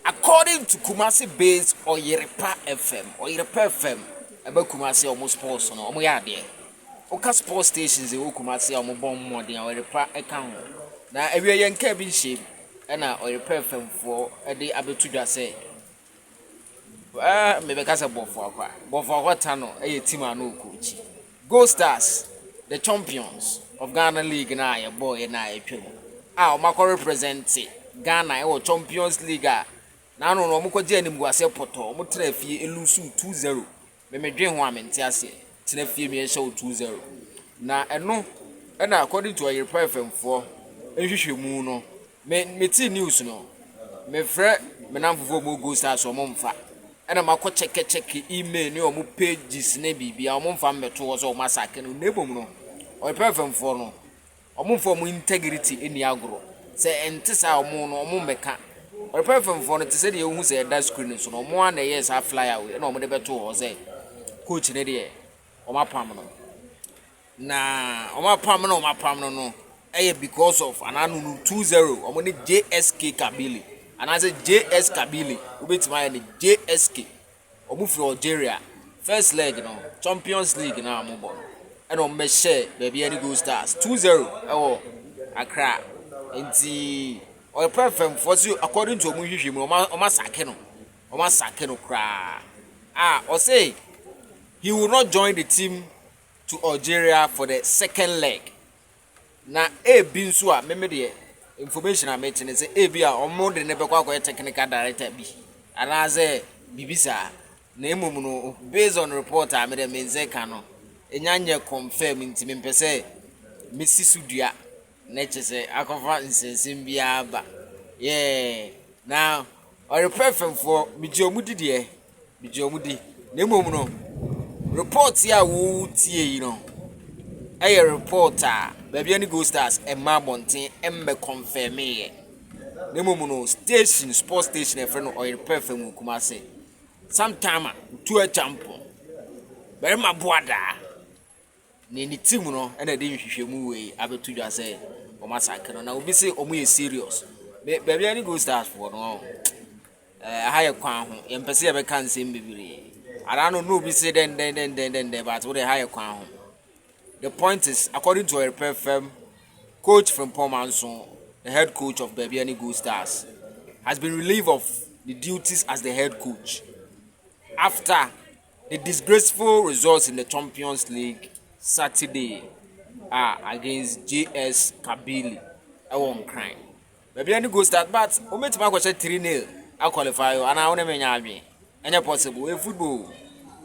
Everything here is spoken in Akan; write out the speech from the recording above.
According to Kumasi based Oyerepa FM, Oyerepa FM ɛbɛ Kumasi a, wɔn sports no wɔn yɛ adeɛ. Woka sports stations ɛwɔ Kumasi a wɔn bɔ mmɔden a, Oyerepa ɛka ho. Na awia yɛn kaa bi nhyɛm ɛna Oyerepa FM foɔ ɛde abɛto dwa sɛ mebɛka sɛ Bofoakwa. Bofoakwa Tano ɛyɛ team a no coach. Gold Stars, the champions of Ghana League na yɛbɔɔ yɛ na yɛtwa mu a, wɔn akɔ represent Ghana ɛwɔ Champions League a n'ano no wɔn kɔgye animguaseɛ pɔtɔ. Wɔn tena fie e lose 2-0. Mɛmɛdwen ho a, mente aseɛ. Tena fie mmiɛnhyɛ wɔ 2-0 na ɛno ɛna according to Ɔyerepa FM foɔ nhwehwɛmu no, me ti news no, mefrɛ me nam fofoɔ mu Gold Stars, wɔn mfa. Ɛna makɔ kyɛkɛkyɛkɛ email ne wɔn pages ne biribi a wɔn mfa mmɛto hɔ sɛ wɔn asake no. Na ebom no, Ɔyerepa FM foɔ no, wɔn mfa wɔn integrity ani agorɔ sɛ ɛnte saa. Wɔn no wɔn mmɛka. Ɔyerepa FM foɔ no te sɛ deɛ ehu sɛ ɛda screen so no, wɔn a na ɛyɛ saa flyer wei ɛna wɔn de bɛto hɔ sɛ coach ne deɛ, wɔn apam no. Na wɔn apam no, wɔn apam no ɛyɛ because of anano no 2-0 wɔn ne JSK Kabylie anaasɛ JS Kabylie, wobɛtumi ayɛ no JSK. Wɔn firi Algeria. First leg no, Champions League na wɔn bɔ no, ɛna wɔn bɛhyɛ Bibiani Gold Stars 2-0 ɛwɔ Accra. Nti Ɔyɛ FM foɔ so, according to wɔn hwehwɛ mu, wɔn asake no, wɔn asake no koraa a ɔsɛ he will not join the team to Algeria for the second leg. Na ebi nso a meme deɛ, information a mete ne sɛ ebi a wɔn de ne bɛkɔ akɔyɛ technical director bi anaasɛ biribi saa. Na emom no, based on report a mede me nsa ka no, enya nyɛ confirm, nti mempɛ sɛ mesi so dua na kyerɛ sɛ akɔfa nsɛnsɛm biara ba. Yɛɛ na Ɔyerepɛ FM foɔ, megye ɔmo di deɛ, megye ɔmo di. Na mmom no, report yi a wotie yi no ɛyɛ report a Bibiani Gold Stars ɛma abɔnten ɛmmɛ confirm yɛ. Na mmom no, station, sports station ɛfrɛ no Ɔyerepɛ FM wɔ Kumase, sometime a tu akyampɔn barima boadaa ne team no ɛna ɛde nhwehwɛmu wei abɛto dwa sɛ wɔn asake no. Na obi sɛ wɔn yɛ serious. Bibiani Gold Stars foɔ no, aha yɛ kwan ho, yɛmpɛ sɛ yɛbɛka nsɛm bebree ara no na obi sɛ dɛn dɛn dɛn dɛn dɛn dɛn, but wode ha yɛ kwan ho. The point is, according to Ɔyerepɛ FM, Coach Frimpong Manso, the head coach of Bibiani Gold Stars, has been relieved of the duties as the head coach after the disgraceful results in the Champions League Saturday against JS Kabylie ɛwɔ Nkran. Bibiani Gold Stars, but wɔmɛtumi akɔhyɛ 3-0 a qualify o, anaa wɔn menya adwene ɛnyɛ possible. Ɛyɛ football.